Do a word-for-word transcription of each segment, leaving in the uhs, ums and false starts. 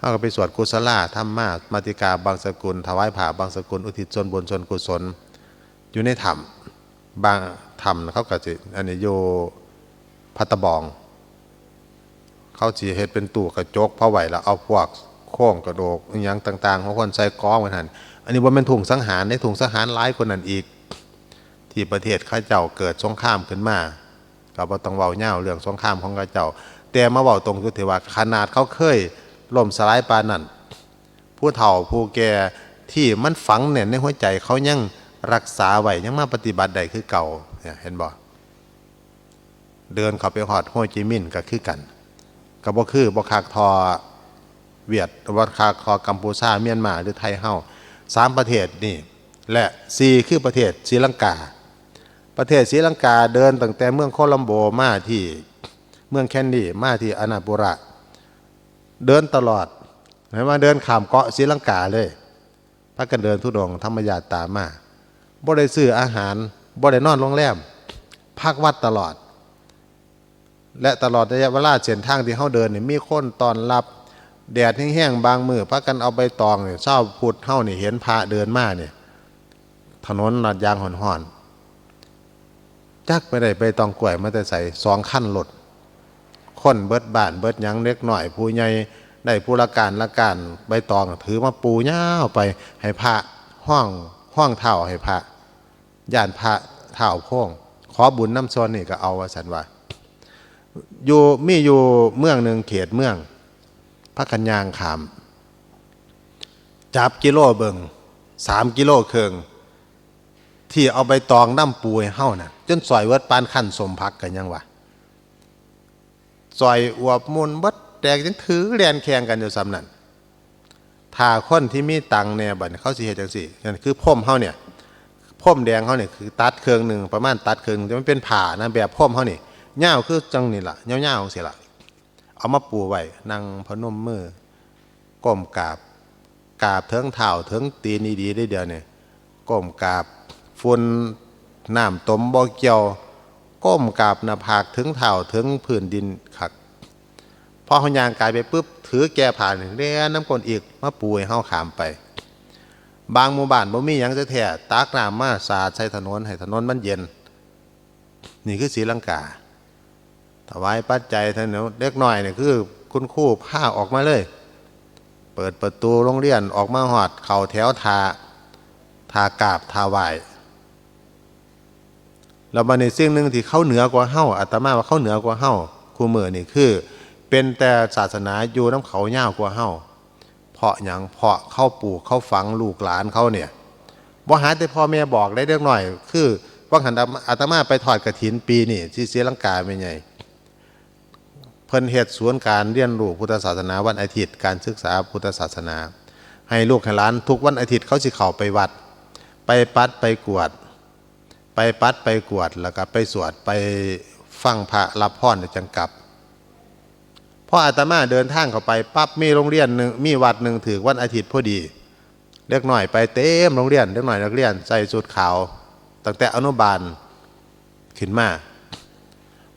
เราก็ไปสวดกุศลาธรรมามาติกาบางสกุล ถวายผ้าบางสกุล อุทิศส่วนบุญส่วนกุศล อยู่ในถ้ำ บางถ้ำเขาก็สิ อันนี้อยู่พัตตะบอง เขาสิเฮ็ดเป็นตู้กระจกเผาไว้ แล้วเอาพวกโครงกระดูกอิหยังต่างๆของคนใส่กองไว้หั่น อันนี้บ่แม่นทุ่งสังหารเด้ ทุ่งสังหารหลายกว่านั้นอีก ที่ประเทศเขาเจ้าเกิดสงครามขึ้นมา ก็บ่ต้องเว้ายาวเรื่องสงครามของเขาเจ้า แต่มาเว้าตรงจุดที่ว่าขนาดเขาเคยล่มสลายปานนั้น ผู้เฒ่าผู้แก่ที่มันฝังแน่นในหัวใจเขายังรักษาไว้ ยังมาปฏิบัติได้คือเก่า เนี่ย เห็นบ่ เดินเข้าไปฮอดโฮจิมินห์ก็คือกัน ก็บ่คือ บ่คักท่อเวียด บ่คักท่อกัมพูชา เมียนมา หรือไทยเฮา สามประเทศนี่ และสี่คือประเทศศรีลังกา ประเทศศรีลังกาเดินตั้งแต่เมืองโคลัมโบมาที่เมืองแคนดี มาที่อานาปุระ เดินตลอด เห็นว่าเดินข้ามเกาะศรีลังกาเลย พากันเดินธุดงค์ธรรมยาตรามา บ่ได้ซื้ออาหาร บ่ได้นอนโรงแรม พักวัดตลอด และตลอดระยะเวลาเส้นทางที่เฮาเดินนี่ มีคนต้อนรับ แดดแฮงๆ บางมื้อพากันเอาใบตองนี่ ชาวพุทธเฮานี่ เห็นพระเดินมานี่ ถนนลาดยางฮ้อนๆ จักไปได้ใบตองกล้วยมาแต่ไส สองคันรถ คนเบิดบ้านเบิดหยัง เด็กน้อยผู้ใหญ่ ได้ผู้ละก้านละก้าน ใบตองถือมาปูยาวไป ให้พระ ฮ้อง ฮ้องเท้าให้พระ ย้านพระเท้าโพง ขอบุญนำส่วนนี่ก็เอา ว่าซั่นว่า อยู่ มีอยู่เมืองหนึ่งเขตเมือง พากันย่างข้าม จับกิโลเบิ่ง สามกิโลครึ่ง ที่เอาใบตองนำปูให้เฮาน่ะ จนซ่อยเบิดปานคันส้มผักก็ยังว่า ซ่อยอวบมุ่นเบิดแตกยังถือแล่นแข่งกันอยู่ส่ำนั้น ถ้าคนที่มีตังค์แน่บัดนี้เขาสิเฮ็ดจั่งซี้ นั่นคือพรมเฮาเนี่ย พรมแดงเฮาเนี่ยคือตัดครึ่งหนึ่ง ประมาณตัดครึ่งหนึ่ง แต่มันเป็นผ้านะ แบบพรมเฮานี่ ยาวคือจั่งนี่ล่ะ ยาวๆจั่งซี้ล่ะ เอามาปูไว้ นั่งพนมมือ ก้มกราบ กราบเถิงเท้าเถิงตีนดีๆ เด้อเดี๋ยวนี้ ก้มกราบ ฝุ่นน้ำตมบ่เกี่ยว ก้มกราบหน้าผากเถิงเท้าเถิงพื้นดินคัก พอเฮาย่างกายไปปุ๊บ ถือแก่ผ้านี่แล่นนำก้นอีก มาปูให้เฮาข้ามไป บางหมู่บ้านบ่มีหยังแท้ๆ ตักน้ำมาสาดใส่ถนน ให้ถนนมันเย็น นี่คือศรีลังกา ถวายปัจจัย เด็กน้อยนี่คือคุณครูพาออกมาเลย เปิดประตูโรงเรียนออกมาฮอด เข้าแถวท่า ท่ากราบ ท่าไหว้ แล้วบัดนี้สิ่งหนึ่งที่เขาเหนือกว่าเฮา อาตมาว่าเขาเหนือกว่าเฮา คู่มื้อนี่คือ เป็นแต่ศาสนาอยู่นำเขายาวกว่าเฮา เพราะหยัง เพราะเขาปลูกเขาฝังลูกหลานเขาเนี่ย บ่หาแต่พ่อแม่บอกได้เด็กน้อย คือ ว่าหันอาตมาไปทอดกฐินปีนี้ที่ศรีลังกาแม่ใหญ่ เพิ่นเฮ็ดศูนย์การเรียนรู้พุทธศาสนาวันอาทิตย์ การศึกษาพุทธศาสนา ให้ลูกให้หลานทุกวันอาทิตย์เขาสิเข้าไปวัด ไปปัดไปกวาด ไปปัดไปกวาด แล้วก็ไปสวด ไปฟังพระรับพรแล้วจั่งกลับ พออาตมาเดินทางเข้าไปปั๊บ มีโรงเรียนหนึ่ง มีวัดหนึ่งถืกวันอาทิตย์พอดี เด็กน้อยไปเต็มโรงเรียน เด็กน้อยนักเรียนใส่ชุดขาว ตั้งแต่อนุบาลขึ้นมา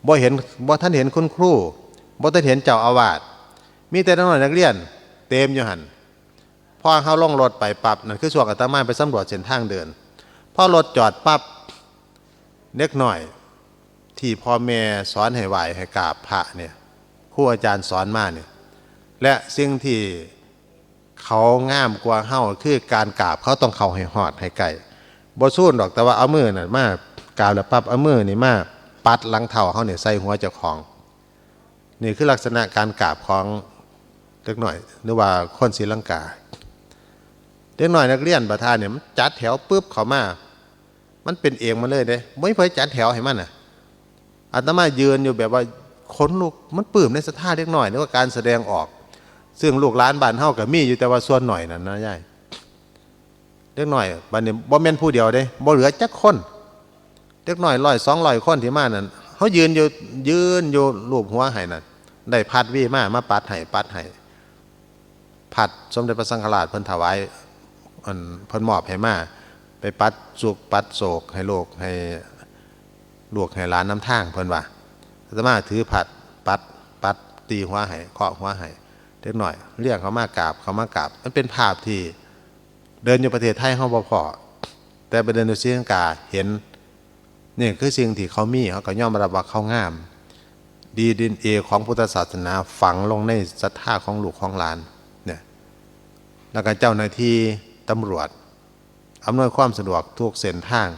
บ่เห็น บ่ทันเห็นคุณครู บ่ทันเห็นเจ้าอาวาส มีแต่เด็กน้อยนักเรียนเต็มอยู่หั่น พอเฮาลงรถไปปั๊บ นั่นคือช่วงอาตมาไปสำรวจเส้นทางเดิน พอรถจอดปั๊บ เด็กน้อยที่พ่อแม่สอนให้ไหว้ให้กราบพระเนี่ย ครูอาจารย์สอนมาเนี่ย และสิ่งที่เขางามกว่าเฮาคือการกราบเขาต้องเข้าให้ฮอดให้ใกล้ บ่ซูนดอก แต่ว่าเอามือนั่นมากราบแล้วปั๊บ เอามือนี่มาปัดหลังเท้าเฮาเนี่ยใส่หัวเจ้าของ นี่คือลักษณะการกราบของเด็กน้อย หรือว่าคนศรีลังกา เด็กน้อยนักเรียนประธานเนี่ย มันจัดแถวปุ๊บเข้ามา มันเป็นเองมาเลยเด้ บ่มีไผจัดแถวให้มันน่ะ อาตมายืนอยู่แบบว่าขนลุก มันปลื้มในศรัทธาเด็กน้อย หรือว่าการแสดงออก ซึ่งลูกหลานบ้านเฮาก็มีอยู่ แต่ว่าส่วนน้อยนั่นนะยาย เด็กน้อยบัดนี้บ่แม่นผู้เดียวเด้ บ่เหลือจักคน เด็กน้อยร้อยสองร้อยคนที่มานั่น เฮายืนอยู่ ยืนอยู่ลูบหัวให้นั่น ได้พัดวีมา มาปัดให้ ปัดให้ พัดสมเด็จพระสังฆราชเพิ่นถวาย อันเพิ่นมอบให้มา ไปปัดสุขปัดโศกให้โลกให้ลูกให้หลานนำทางเพิ่นว่า อาตมาถือพัดปัด ปัดตีหัวให้ เคาะหัวให้ เด็กน้อยเลี้ยงเขามากราบ เขามากราบ มันเป็นภาพที่เดินอยู่ประเทศไทยเฮาบ่พ้อ แต่ไปเดินอยู่ศรีลังกาเห็น นี่คือสิ่งที่เขามี เขาก็ยอมรับว่าเขางาม ดีเอ็นเอของพุทธศาสนาฝังลงในศรัทธาของลูกของหลานเนี่ย แล้วก็เจ้าหน้าที่ตำรวจอำนวยความสะดวกทุกเส้นทาง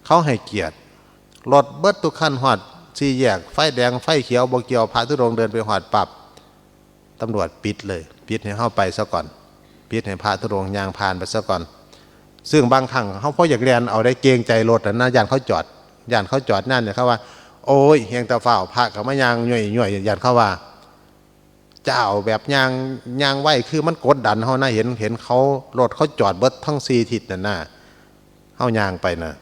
เขาให้เกียรติ รถเบิดทุกคัน ฮอดสี่แยกไฟแดงไฟเขียวบ่เกี่ยว พระธุดงค์เดินไปฮอดปั๊บ ตำรวจปิดเลย ปิดให้เฮาไปซะก่อน ปิดให้พระธุดงค์ย่างผ่านไปซะก่อน ซึ่งบางครั้งเฮาพออยากแล่นเอาได้ เกรงใจรถนะ ย่านเขาจอด ย่านเขาจอดนั่นเนี่ยเขาว่า โอ้ยเฮงตาฟ้าวพระก็มาย่างย่อยๆ ย่านเขาว่า เจ้าแบบย่างย่างไว คือมันกดดันเฮานะ เห็นเห็นเขารถเขาจอดเบิดทั้งสี่ทิศนั่นนะ เฮาย่างไปนะ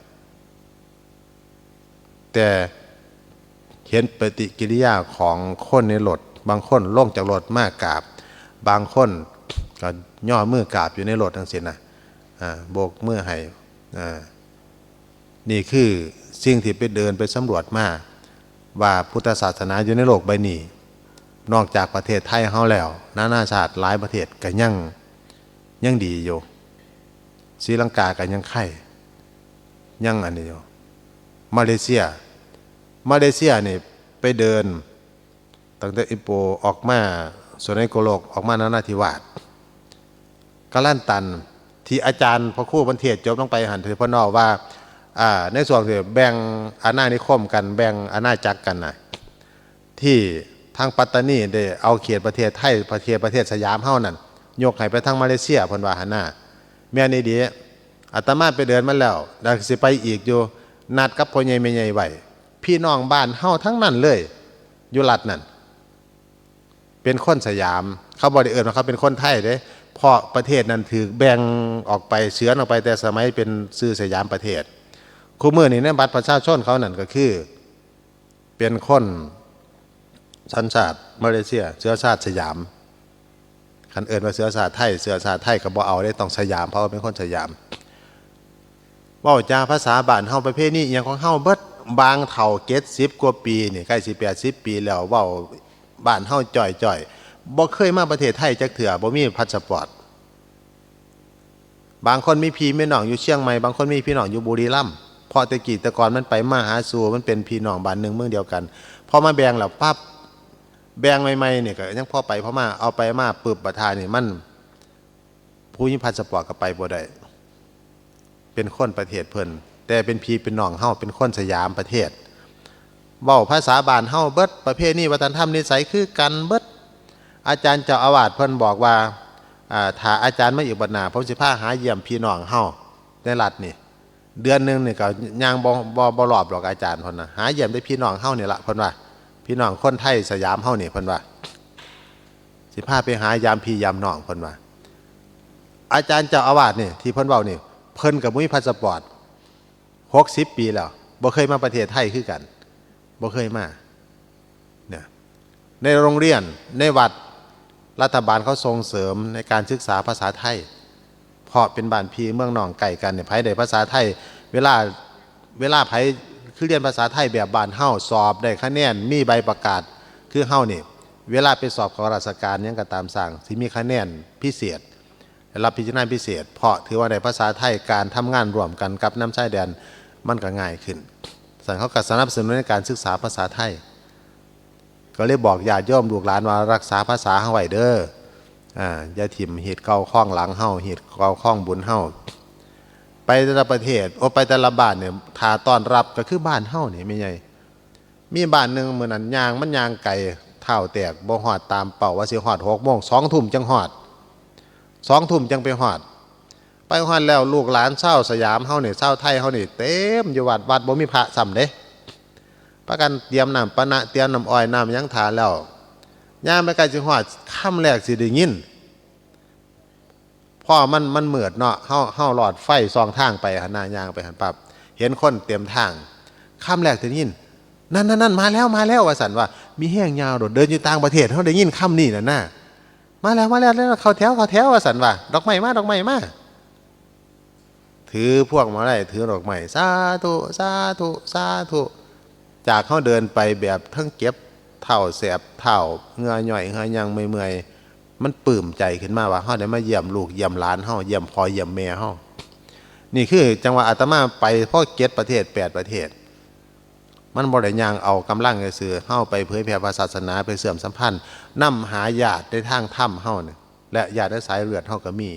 แต่เห็นปฏิกิริยาของคนในรถ บางคนลงจากรถมากราบ บางคนก็ย่อมือกราบอยู่ในรถจั่งซี้นะ อ่า โบกมือให้ อ่า นี่คือสิ่งที่ไปเดินไปสำรวจมา ว่าพุทธศาสนาอยู่ในโลกใบนี้ นอกจากประเทศไทยเฮาแล้ว นานาชาติหลายประเทศก็ยังยังดีอยู่ ศรีลังกาก็ยังไข่ ยังอันนี้อยู่ มาเลเซีย มาเลเซียนี่ไปเดิน ตั้งแต่อิโปออกมาสวนในโกลก ออกมานานาธิวาส กาลันตัน ที่อาจารย์พระครูพันเทศจบลงไปหันที่เพิ่นเว้าว่า อ่า ในช่วงที่แบ่งอาณานิคมกัน แบ่งอาณาจักรกันน่ะ ที่ทางปัตตานีได้เอาเขตประเทศไทย ประเทศ ประเทศสยามเฮานั่น ยกให้ไปทางมาเลเซีย เพิ่นว่าหันน่ะ แม่นอีหลี อาตมาไปเดินมาแล้ว แล้วสิไปอีกอยู่ นัดกับพ่อใหญ่แม่ใหญ่ไว้ พี่น้องบ้านเฮาทั้งนั้นเลย อยู่รัฐนั่น เป็นคนสยาม เขาบ่ได้เอิ้นว่าเขาเป็นคนไทยเด้ เพราะประเทศนั้นถูกแบ่งออกไป เฉือนออกไปแต่สมัยเป็นชื่อสยามประเทศ คุมื้อนี้ในบัตรประชาชนเขานั่นก็คือ เป็นคนสัญชาติมาเลเซีย เชื้อชาติสยาม คันเอิ้นว่าเชื้อชาติไทย เชื้อชาติไทยก็บ่เอาเด้ ต้องสยาม เพราะว่าเป็นคนสยาม เว้าจาภาษาบ้านเฮา ประเพณีอิหยังของเฮาเบิด บางเฒ่าเจ็ดสิบกว่าปีนี่ ใกล้สิแปดสิบปีแล้ว เว้าบ้านเฮาจ่อยๆ บ่เคยมาประเทศไทยจักเทื่อ บ่มีพาสปอร์ต บางคนมีพี่มีน้องอยู่เชียงใหม่ บางคนมีพี่น้องอยู่บุรีรัมย์ เพราะแต่กี้แต่ก่อนมันไปมาหาสู่ มันเป็นพี่น้องบ้านหนึ่งเมืองเดียวกัน พอมาแบ่งแล้วปั๊บ แบ่งใหม่ๆนี่ก็ยังพอไปพอมา เอาไปมาปุ๊บบัดท่านี่มัน ผู้มีพาสปอร์ตก็ไปบ่ได้ เป็นคนประเทศเพิ่น แต่เป็นพี่เป็นน้องเฮา เป็นคนสยามประเทศ เว้าภาษาบ้านเฮาเบิด ประเพณีวัฒนธรรมนิสัยคือกันเบิด อาจารย์เจ้าอาวาสเพิ่นบอกว่า อ่า ถ้าอาจารย์มาอีกบัดหน้า ผมสิพาหาเยี่ยมพี่น้องเฮาในรัฐนี่ เดือนหนึ่งนี่ก็ย่างบ่ บ่ บ่รอบดอกอาจารย์เพิ่นน่ะ หาเยี่ยมแต่พี่น้องเฮานี่ละ เพิ่นว่า พี่น้องคนไทยสยามเฮานี่ เพิ่นว่า สิพาไปหายามพี่ยามน้อง เพิ่นว่า อาจารย์เจ้าอาวาสนี่ ที่เพิ่นเว้านี่ เพิ่นก็บ่มีพาสปอร์ต หกสิบปีแล้ว บ่เคยมาประเทศไทยคือกัน บ่เคยมา เนี่ย ในโรงเรียน ในวัด รัฐบาลเขาส่งเสริมในการศึกษาภาษาไทย เพราะเป็นบ้านพี่เมืองน้องใกล้กันเนี่ย ไผได้ภาษาไทย เวลา เวลาไผคือเรียนภาษาไทยแบบบ้านเฮา สอบได้คะแนน มีใบประกาศ คือเฮานี่ เวลาไปสอบเข้าราชการหยังก็ตามสร้าง สิมีคะแนนพิเศษ ได้รับพิจารณาพิเศษ เพราะถือว่าได้ภาษาไทย การทำงานร่วมกันกับนำชายแดน มันก็ง่ายขึ้น ซั่นเขาก็สนับสนุนในการศึกษาภาษาไทย ก็เลยบอกญาติโยมลูกหลานว่ารักษาภาษาเฮาไว้เด้อ อ่า อย่าถิ่มฮีตเก่าคองหลังเฮา ฮีตเก่าคองบุญเฮา ไปแต่ละประเทศ โอ้ ไปแต่ละบ้านเนี่ย ถ้าต้อนรับก็คือบ้านเฮานี่แม่ใหญ่ มีบ้านหนึ่งมื้อนั้นย่าง มันย่างไกล เท้าแตก บ่ฮอดตามเป้า ว่าสิฮอดหกโมง สองทุ่มจั่งฮอด สองทุ่มจั่งไปฮอด ไปฮอดแล้วลูกหลานชาวสยามเฮานี่ ชาวไทยเฮานี่ เต็มอยู่วัด วัดบ่มีพระซ้ำเด้ พากันเตรียมน้ำปานะ เตรียมน้ำอ้อยน้ำหยังถ่าแล้ว ย่างไปใกล้สิฮอด คำแรกสิได้ยิน เพราะมัน มันมืดเนาะ เฮา เฮาหลอดไฟส่องทางไปหันหน้า ย่างไปหันปั๊บ เห็นคนเต็มทาง คำแรกที่ได้ยิน "นั่น นั่น นั่น มาแล้ว มาแล้ว" ว่าซั่นว่า มีแฮงยาวโดด เดินอยู่ต่างประเทศ เฮาได้ยินคำนี้น่ะนะ "มาแล้ว มาแล้ว แล้ว เข้าแถว เข้าแถว" ว่าซั่นว่า "ดอกไม้มา ดอกไม้มา" ถือพวงมาลัย ถือดอกไม้ "สาธุ สาธุ สาธุ" จากเฮาเดินไปแบบทั้งเจ็บเท้า แสบเท้า เหงื่อย้อย เหงื่อยังเมื่อย มันปลื้มใจขึ้นมาว่าเฮาได้มาเยี่ยมลูกเยี่ยมหลานเฮา เยี่ยมพ่อเยี่ยมแม่เฮา นี่คือจังว่าอาตมาไปพอเจ็ดประเทศแปดประเทศ มันบ่ได้ย่างเอากำลังซื่อๆ เฮาไปเผยแผ่พระศาสนา ไปเชื่อมสัมพันธ์ นำหาญาติในทางธรรมเฮานี่ และญาติในสายเลือดเฮาก็มี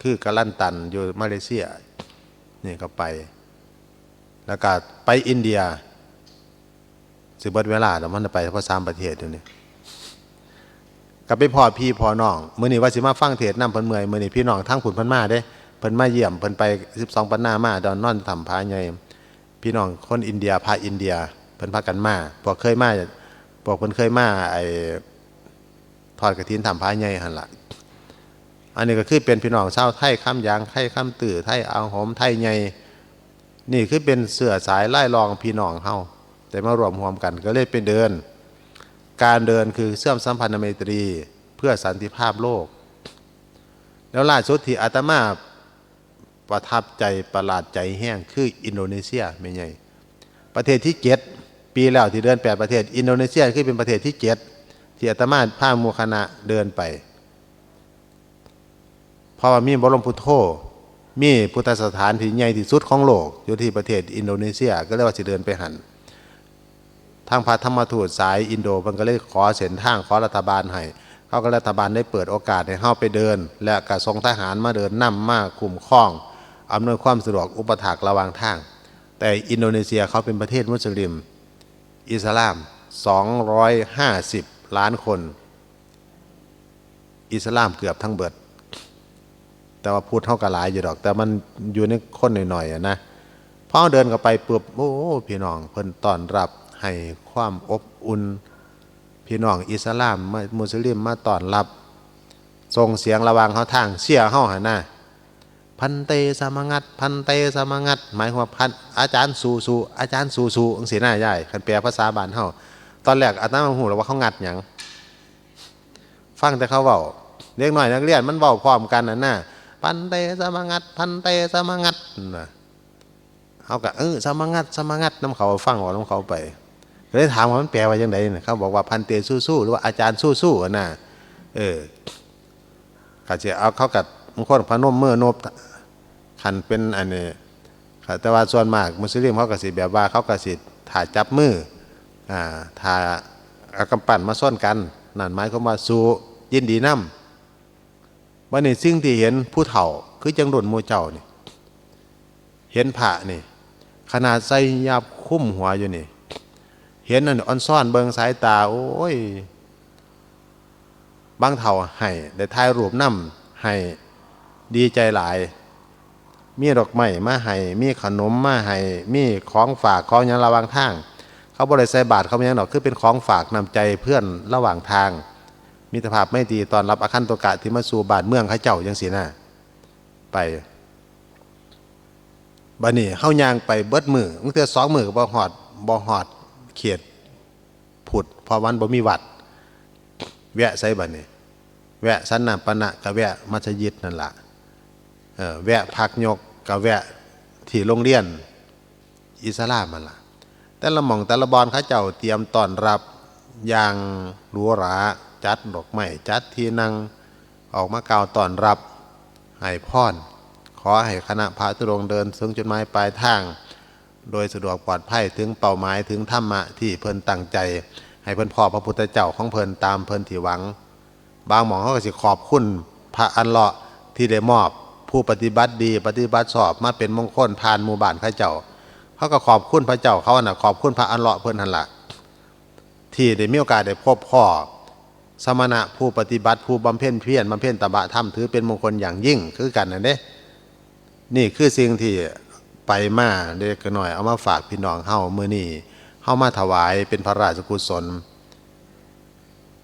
คือกาลันตันอยู่มาเลเซีย นี่ก็ไป แล้วก็ไปอินเดีย สิเบิดเวลาแล้ว มันไปพอสามประเทศอยู่นี่ ก็ไปพ้อพี่พ้อน้อง มื้อนี้ว่าสิมาฟังเทศน์นำ เพิ่นเมื่อย มื้อนี้พี่น้องทางพุ้นเพิ่นมาเด้ เพิ่นมาเยี่ยม เพิ่นไปสิบสองปันนามา ตอนนอนถ้ำผาใหญ่ พี่น้องคนอินเดีย พระอินเดีย เพิ่นพากันมา พวกเคยมา พวกเพิ่นเคยมา ไอ้ทอดกฐินถ้ำผาใหญ่หั่นล่ะ อันนี้ก็คือเป็นพี่น้องชาวไทยคำหยาง ไทยคำตื้อ ไทยอ่าวโหม ไทยใหญ่ นี่คือเป็นเสื้อสายลายรองพี่น้องเฮา แต่มาร่วมรวมกันก็เลยเป็นเดิน การเดินคือเชื่อมสัมพันธไมตรีเพื่อสันติภาพโลก แล้วล่าสุดที่อาตมาประทับใจประหลาดใจแฮงคืออินโดนีเซีย แม่ใหญ่ ประเทศที่เจ็ด ปีแล้วที่เดินแปดประเทศ อินโดนีเซียคือเป็นประเทศที่เจ็ด ที่อาตมาพาหมู่คณะเดินไป เพราะว่ามีบรมพุทโธ มีพุทธสถานที่ใหญ่ที่สุดของโลก อยู่ที่ประเทศอินโดนีเซีย ก็เลยว่าสิเดินไปหั่น ทางพระธรรมทูตสายอินโดเพิ่นก็เลยขอเส้นทาง ขอรัฐบาลให้ เขาก็รัฐบาลได้เปิดโอกาสให้เฮาไปเดิน และก็ส่งทหารมาเดินนำ มาคุ้มครอง อำนวยความสะดวกอุปถากระหว่างทาง แต่อินโดนีเซียเขาเป็นประเทศมุสลิม อิสลาม สองร้อยห้าสิบล้านคน อิสลามเกือบทั้งเบิด แต่ว่าพุทธเฮาก็หลายอยู่ดอก แต่มันอยู่ในคนหน่อยๆอะนะ พอเฮาเดินเข้าไปปุ๊บ โอ้ พี่น้องเพิ่นต้อนรับให้ความอบอุ่น พี่น้องอิสลามมา มุสลิมมาต้อนรับ ส่งเสียงระหว่างเฮาทางเชียร์เฮาหั่นนะ พันเต สมังงัด พันเต สมังงัด หมายความว่าพัน อาจารย์สู้ๆ อาจารย์สู้ๆ จั่งซี้นะยาย คันแปลภาษาบ้านเฮา ตอนแรกอาตมาบ่ฮู้หรอกว่าเขางัดหยัง ฟังแต่เขาเว้า เด็กน้อยนักเรียนมันเว้าพร้อมกันนั่นนะ พันเต สมังงัด พันเต สมังงัด นะ เขาก็ เออ สมังงัด สมังงัด นำเขา ฟังเว้านำเขาไป ก็เลยถามว่ามันแปลว่าจั่งใดน่ะ เขาบอกว่าพันเตสู้ๆ หรือว่าอาจารย์สู้ๆ อะนะ เออ ก็สิเอา เขาก็บางคนพนมมือนบ คันเป็นอันนี้ แต่ว่าส่วนมากมุสลิมเขาก็สิแบบว่า เขาก็สิท่าจับมือ อ่า ท่าเอากำปั้นมาชนกัน นั่นหมายความว่าสู้ ยินดีนำ บัดนี้สิ่งที่เห็นผู้เฒ่า คือจั่งรุ่นหมู่เจ้านี่ เห็นพระนี่ ขนาดใส่หยาบคลุมหัวอยู่นี่ เห็นนั่นออนซอนเบิ่งสายตา โอ้ย บางเฒ่าให้ ได้ถ่ายรูปนำ ให้ ดีใจหลาย มีดอกไม้มาให้ มีขนมมาให้ มีของฝากของหยังระหว่างทาง เขาบ่ได้ใส่บาตร เขาบ่หยังดอก คือเป็นของฝากน้ำใจเพื่อนระหว่างทาง มิตรภาพไมตรีต้อนรับอาคันตุกะที่มาสู่บ้านเมืองเขาเจ้าจั่งซี้นะ ไป บัดนี้เฮาย่างไปเบิดมื้อ บางเทื่อสองมื้อก็บ่ฮอด บ่ฮอดเขตพุทธ เพราะมันบ่มีวัด แวะไสบัดนี้ แวะสันนาปณะก็แวะมัสยิดนั่นล่ะ เออ แวะพักยกก็แวะที่โรงเรียนอิสลามนั่นล่ะ แต่ละหม่องแต่ละบ่อนเขาเจ้าเตรียมต้อนรับอย่างหรูหรา จัดดอกไม้ จัดที่นั่ง ออกมากล่าวต้อนรับ ให้พร ขอให้คณะพระธุดงค์เดินถึงจุดหมายปลายทาง โดยสะดวกปลอดภัย ถึงเป้าหมาย ถึงธรรมะที่เพิ่นตั้งใจ ให้เพิ่นพ้อพระพุทธเจ้าของเพิ่นตามเพิ่นที่หวัง บางหม่องเขาก็สิขอบคุณพระอัลเลาะห์ที่ได้มอบผู้ปฏิบัติดี ปฏิบัติชอบมาเป็นมงคลผ่านหมู่บ้านเขาเจ้า เขาก็ขอบคุณพระเจ้าเขาน่ะ ขอบคุณพระอัลเลาะห์เพิ่นหั่นล่ะ ที่ได้มีโอกาสได้พบพ้อสมณะผู้ปฏิบัติ ผู้บำเพ็ญเพียร บำเพ็ญตบะธรรม ถือเป็นมงคลอย่างยิ่งคือกันนั่นเด้ นี่คือสิ่งที่ไปมาเล็กน้อย เอามาฝากพี่น้องเฮา มื้อนี้เฮามาถวายเป็นพระราชกุศล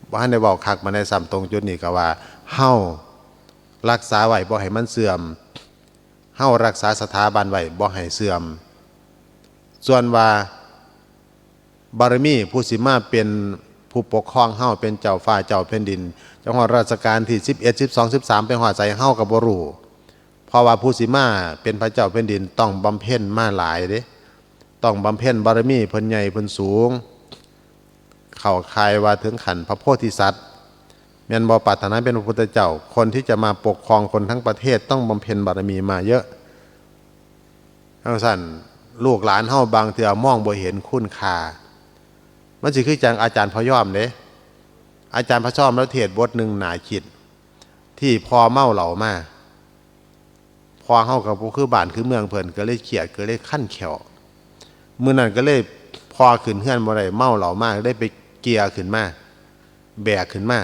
บ่ทันได้เว้าคักปานใดซ้ำ ตรงจุดนี้ก็ว่า เฮารักษาไว้บ่ให้มันเสื่อม เฮารักษาสถาบันไว้บ่ให้เสื่อม ส่วนว่า บารมีผู้สิมาเป็นผู้ปกครองเฮา เป็นเจ้าฟ้าเจ้าแผ่นดิน จั่งฮอดรัชกาลที่สิบเอ็ด สิบสอง สิบสาม ไปฮอดไสเฮาก็บ่รู้ เพราะว่าผู้สิมาเป็นพระเจ้าแผ่นดินต้องบำเพ็ญมาหลายเด้ ต้องบำเพ็ญบารมีเพิ่นใหญ่เพิ่นสูง เข้าข่ายว่าถึงขั้นพระโพธิสัตว์ แม่นบ่ ปรารถนาเป็นพระพุทธเจ้า คนที่จะมาปกครองคนทั้งประเทศต้องบำเพ็ญบารมีมาเยอะ จั่งซั้น ลูกหลานเฮาบางเทื่อมองบ่เห็นคุณค่า มันสิคือจั่งอาจารย์พยอมเด้ อาจารย์พยอมลาวเทศน์บทหนึ่งน่าคิด ที่พ่อเมาเหล้ามา พ่อเฮาก็บ่คือบ้านคือเมืองเพิ่น ก็เลยเครียด ก็เลยคันแข้ว มื้อนั้นก็เลย พ่อขึ้นเฮือนบ่ได้ เมาเหล้ามา เลยไปเกี่ยขึ้นมา แบกขึ้นมา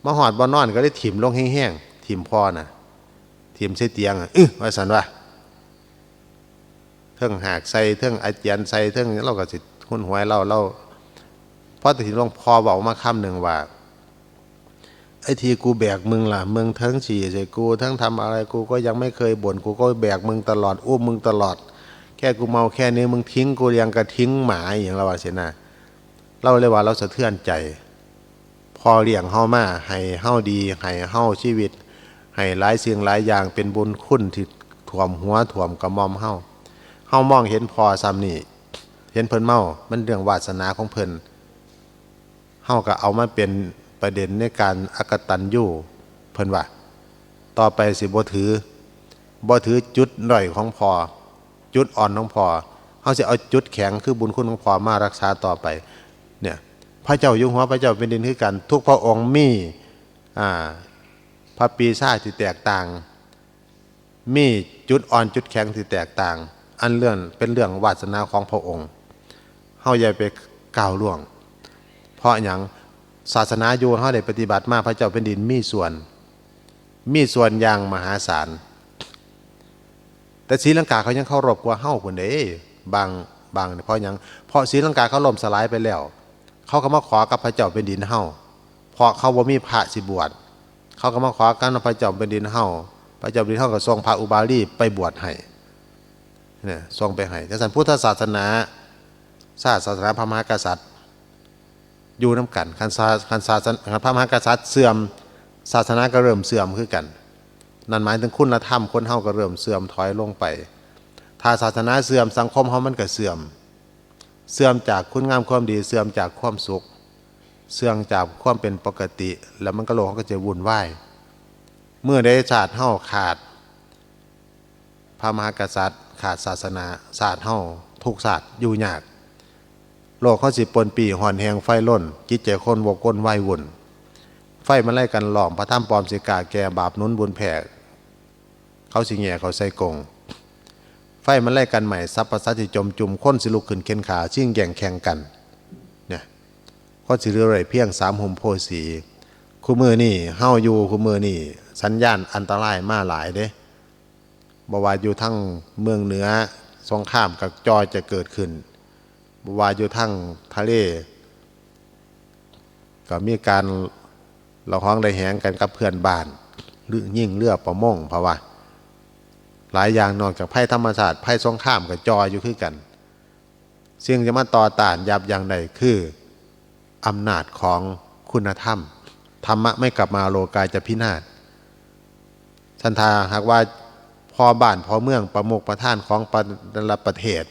มาฮอดบ่อนนอนก็เลยถิ่มลงแฮงๆ ถิ่มพ่อน่ะ ถิ่มใส่เตียงอะ อึ ว่าซั่นว่า เทิงหากใส่ เทิงอาเจียนใส่ เทิง เราก็สิหนหวย เรา เรา พอถิ่มลง พ่อเว้ามาคำหนึ่งว่า ไอ้ที่กูแบกมึงล่ะ มึงทั้งฉี่ใส่กู ทั้งทำอะไร กูก็ยังไม่เคยบ่น กูก็แบกมึงตลอด อุ้มมึงตลอด แค่กูเมาแค่นี้ มึงทิ้งกูยังกะทิ้งหมา อหย่าง เราว่าซี้นะ เราเลยว่าเราสะเทือนใจ พ่อเลี้ยงเฮามา ให้เฮาดี ให้เฮาชีวิต ให้หลายสิ่งหลายอย่าง เป็นบุญคุณที่ท่วมหัวท่วมกระหม่อมเฮา เฮามองเห็นพ่อส่ำนี้ เห็นเพิ่นเมา มันเรื่องวาสนาของเพิ่น เฮาก็เอามาเป็นประเด็นในการอกตัญญู เพิ่นว่า ต่อไปสิบ่ถือ บ่ถือจุดด้อยของพ่อ จุดอ่อนของพ่อ เฮาสิเอาจุดแข็งคือบุญคุณของพ่อมารักษาต่อไป เนี่ย พระเจ้าอยู่หัว พระเจ้าแผ่นดินคือกัน ทุกพระองค์มี อ่า พระปรีชาที่แตกต่าง มีจุดอ่อนจุดแข็งที่แตกต่าง อันเรื่อง เป็นเรื่องวาสนาของพระองค์ เฮาอย่าไปก้าวล่วง เพราะหยัง ศาสนาอยู่ เฮาได้ปฏิบัติมา พระเจ้าแผ่นดินมีส่วน มีส่วนอย่างมหาศาล แต่ศรีลังกาเขายังเคารพกว่าเฮาพุ้นเด้ บาง บาง เพราะหยัง เพราะศรีลังกาเขาล่มสลายไปแล้ว เขาก็มาขอกับพระเจ้าแผ่นดินเฮา เพราะเขาบ่มีพระสิบวช เขาก็มาขอกับพระเจ้าแผ่นดินเฮา พระเจ้าแผ่นดินเฮาก็ส่งพระอุบาลีไปบวชให้ เนี่ย ส่งไปให้ จั่งซั้นพุทธศาสนา ชาติศาสนาพระมหากษัตริย์ อยู่นำกัน คันศา- คันศาสนา- คันพระมหากษัตริย์เสื่อม ศาสนาก็เริ่มเสื่อมคือกัน นั่นหมายถึงคุณธรรมคนเฮาก็เริ่มเสื่อมถอยลงไป ถ้าศาสนาเสื่อม สังคมเฮามันก็เสื่อม เสื่อมจากคุณงามความดี เสื่อมจากความสุข เสื่อมจากความเป็นปกติ แล้วมันก็ โลกเฮาก็จะวุ่นวาย เมื่อใดชาติเฮาขาด พระมหากษัตริย์ ขาดศาสนา ชาติเฮาทุกชาติอยู่ยาก โลกเฮาสิปนปี้ฮ้อนแฮงไฟลน จิตใจคนวกวนวายวุ่น ไฟมาลัยกันล้อม พระธรรมปลอมสิกล้าแก่ บาปหนุนบุญแผ่ เขาสิแหย่เขาใส่กรง ไฟมาลัยกันไหม้ สรรพสัตว์สิจมจุ่ม คนสิลุกขึ้นเข็นฆ่า ชิงแย่งแข่งกัน เนี่ย คนสิเหลือไว้เพียงสามห่มโพธิ์สี คุมื้อนี้เฮาอยู่ คุมื้อนี้สัญญาณอันตรายมาหลายเด้ บ่ว่าอยู่ทางเมืองเหนือ สงครามก็จ่อจะเกิดขึ้น บ่ว่าอยู่ทางทะเล ก็มีการระหองระแหงกันกับเพื่อนบ้าน หรือยิงเรือประมง เพราะว่า หลายอย่างนอกจากภัยธรรมชาติ ภัยสงครามก็จ่ออยู่คือกัน สิ่งจะมาต่อต้านยับยั้งได้คืออำนาจของคุณธรรม ธรรมะไม่กลับมา โลกาจะพินาศ ซั้นถ้าหากว่าพ่อบ้านพ่อเมืองประมุขประธานของแต่ละประเทศ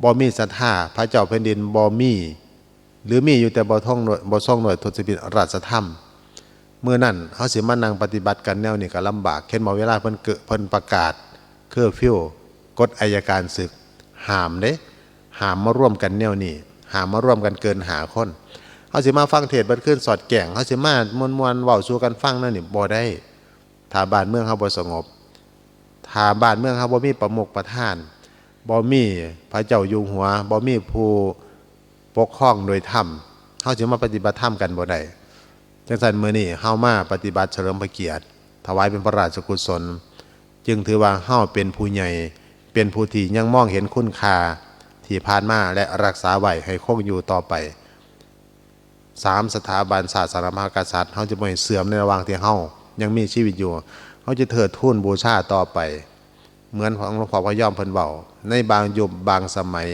บ่มีศรัทธา พระเจ้าแผ่นดินบ่มี หรือมีอยู่แต่บ่ทรงโดย- บ่ทรงโดยทศพิธราชธรรม มื้อนั้นเฮาสิมานั่งปฏิบัติกันแนวนี้ก็ลำบาก เห็นบ่ เวลาเพิ่นเกิด เพิ่นประกาศเคอร์ฟิว กฎอัยการศึก ห้ามเด้ ห้ามมาร่วมกันแนวนี้ ห้ามมาร่วมกันเกินห้าคน เฮาสิมาฟังเทศน์เบิดคืนสอดแจ้ง เฮาสิมามวนๆเว้าสู่กันฟังแนวนี้บ่ได้ ถ้าบ้านเมืองเฮาบ่สงบ ถ้าบ้านเมืองเฮาบ่มีประมุขประธาน บ่มีพระเจ้าอยู่หัว บ่มีผู้ปกครองโดยธรรม เฮาสิมาปฏิบัติธรรมกันบ่ได้ จั่งซั้นมื้อนี้เฮามาปฏิบัติเฉลิมพระเกียรติ ถวายเป็นพระราชกุศล จึงถือว่าเฮาเป็นผู้ใหญ่ เป็นผู้ที่ยังมองเห็นคุณค่าที่ผ่านมาและรักษาไว้ให้คงอยู่ต่อไป สามสถาบันศาสนามหากษัตริย์เฮาจะบ่ให้เสื่อมในระหว่างที่เฮายังมีชีวิตอยู่ เฮาจะเทิดทูนบูชาต่อไป เหมือนของหลวงพ่อพยอมเพิ่นเว้า ในบางยุคบางสมัย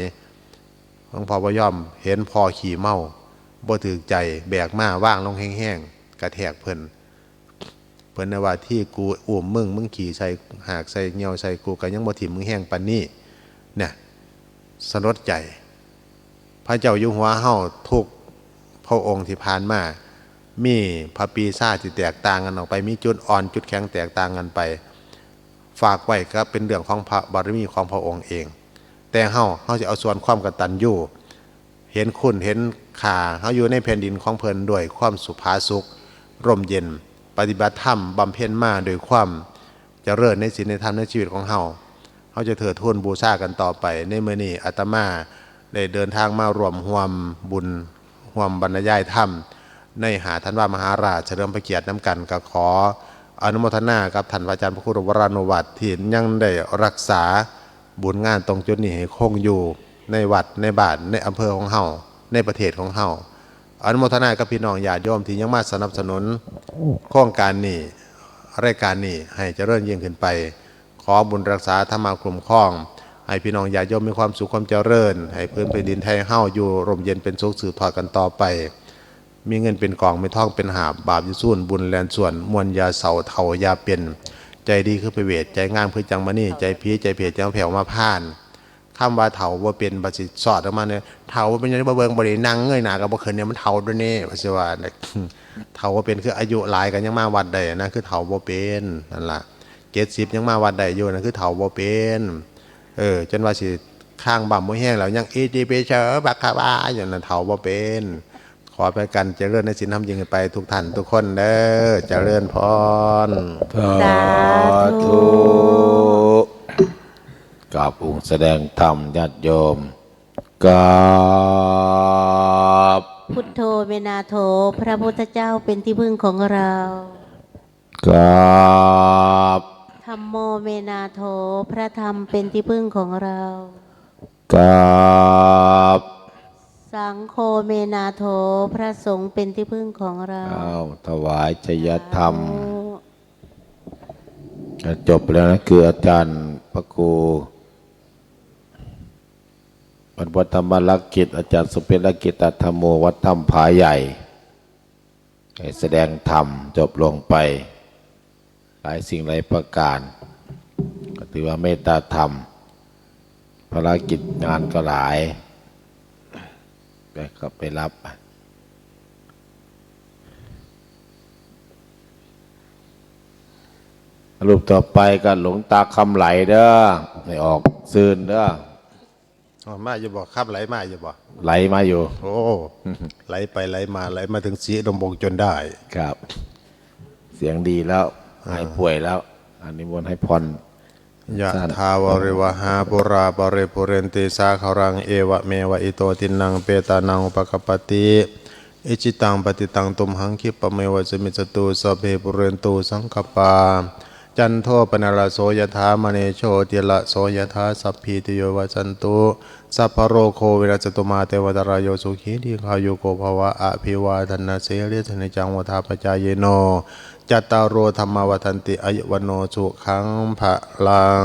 หลวงพ่อพยอมเห็นพ่อขี้เมา บ่ถูกใจ แบกมาวางลงแฮงๆ กระแทกเพิ่น เพิ่นได้ว่า ที่กูอุ้มมึง มึงขี้ใส่หากใส่เยี่ยวใส่กู ก็ยังบ่ถิ่มมึงแฮงปานนี้ เนี่ย สลดใจ พระเจ้าอยู่หัวเฮาทุกพระองค์ที่ผ่านมา มีพระปรีชาที่แตกต่างกันออกไป มีจุดอ่อนจุดแข็งแตกต่างกันไป ฝากไว้ก็เป็นเรื่องของพระบารมีของพระองค์เอง แต่เฮา เฮาสิเอาส่วนความกตัญญู เห็นคุณเห็นค่า เฮาอยู่ในแผ่นดินของเพิ่นด้วยความสุผาสุก ร่มเย็น ปฏิบัติธรรมบำเพ็ญมาด้วยความเจริญในศีลในธรรมในชีวิตของเฮา เฮาจะเทิดทูนบูชากันต่อไป ในมื้อนี้อาตมาได้เดินทางมาร่วม ร่วมบุญ ร่วมบรรยายธรรม ในห้าธันวามหาราชเฉลิมพระเกียรตินำกัน ก็ขออนุโมทนากับท่านพระอาจารย์พระครูวรานุวัฒน์ที่ยังได้รักษาบุญงานตรงจุดนี้ให้คงอยู่ในวัดในบ้านในอำเภอของเฮา ในประเทศของเฮา อนุโมทนากับพี่น้องญาติโยมที่ยังมาสนับสนุนโครงการนี้ รายการนี้ให้เจริญยิ่งขึ้นไป ขอบุญรักษาธรรมะคุ้มครอง ให้พี่น้องญาติโยมมีความสุขความเจริญ ให้พื้นแผ่นดินไทยเฮาอยู่ร่มเย็นเป็นสุขสืบทอดกันต่อไป มีเงินเป็นกอง มีทองเป็นหาบ บาปอย่าสูญ บุญแล่นสวน ม่วนอย่าเศร้า เฒ่าอย่าเป็น ใจดีคือพระเวท ใจงามคือจั่งมณี ใจผีใจเพศ ใจแผ่วมาพาน คำว่าเฒ่าบ่เป็น บัดสิสอดออกมาเนี่ย เฒ่าบ่เป็นหยังบ่เบิ่ง บ่ได้นั่งเงยหน้าก็บ่ขึ้นเนี่ย มันเฒ่าโดยนี่ ว่าสิว่า เฒ่าบ่เป็นคืออายุหลายก็ยังมาวัดได้นะ คือเฒ่าบ่เป็น นั่นล่ะ เจ็ดสิบยังมาวัดได้อยู่ นั่นคือเฒ่าบ่เป็น เออ จนว่าสิคางบ่ำบ่แฮงแล้ว ยังอิติปิโสภะคะวาอยู่ นั่นเฒ่าบ่เป็น ขอให้กันเจริญในศีลธรรมยิ่งขึ้นไปทุกท่านทุกคนเด้อ เจริญพร สาธุ กราบองค์แสดงธรรมญาติโยม กราบ พุทโธเมนาโถ พระพุทธเจ้าเป็นที่พึ่งของเรา กราบ ธัมโมเมนาโถ พระธรรมเป็นที่พึ่งของเรา กราบ สังโฆเมนาโถ พระสงฆ์เป็นที่พึ่งของเรา อ้าว ถวายชัยธรรม สาธุ จบแล้วนะ คืออาจารย์พระครู วัด วัดธรรมรักกิจ อาจารย์สมเพ็ญรักกิจตธรรมโม วัดถ้ำผาใหญ่ ได้แสดงธรรมจบลงไป หลายสิ่งหลายประการ ก็ถือว่าเมตตาธรรม ภารกิจงานก็หลาย ไปครับ ไปรับ รูปต่อไปก็หลวงตาคำไหลเด้อ ไม่ออกซื่นเด้อ อ๋อ มาอยู่บ่ครับ ไหลมาอยู่บ่ ไหลมาอยู่ โอ้ ไหลไปไหลมา ไหลมาถึงศรีอุดมวงศ์จนได้ ครับ เสียงดีแล้ว อ่า หายป่วยแล้ว อันนี้มนต์ให้พร ยะ สั้น ถาวาริวหาปูราปริปูเรนติสาคารัง เอวะเมวะอิโตทินนังเปตานังอุปกปปติ อิจิตังปฏิตังตุมหังคิปะเมวะสมิจจตุ สัพเพปูเรนตุสังกปปา จันโทปนรสโสยะถามณีโชติรสโสยะถา สัพพีติโยวัชชันตุ สัพพโรโควินัสสตุมาเตวัตรายโยสุขีทีคายุโกภวะ อภิวาทนาสีลิสนิจังวุธาปจายโน จัตตาโรธรรมาวัฒนติ อายุวโนสุขังพลัง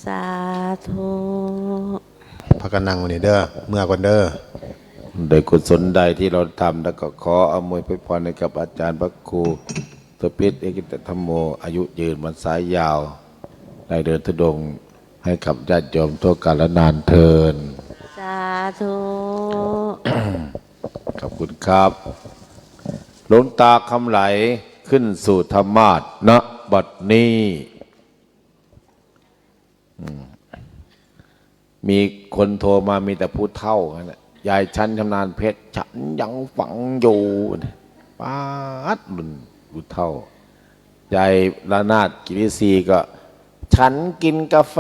สาธุ พากันนั่งนี่เด้อ เมือก่อนเด้อ โดยกุศลใดที่เราทำแล้วก็ขออำนวยพรให้กับอาจารย์พระครูสมเพ็ญ เอกิตธรรมโม อายุยืนพรรษายาว ได้เดินธุดงค์ให้กับญาติโยมทั่วกาลนานเทอญ สาธุ ขอบคุณครับ หลวงตาคำไหลขึ้นสู่ธรรมาสน์ ณ บัดนี้ อืม มีคนโทรมา มีแต่ผู้เฒ่านั่นแหละ ยายชั้นชำนาญเพชร ฉันยังฟังอยู่ ป๊าด รุ่นผู้เฒ่า ยายระนาดกิริศรีก็ ฉันกินกาแฟ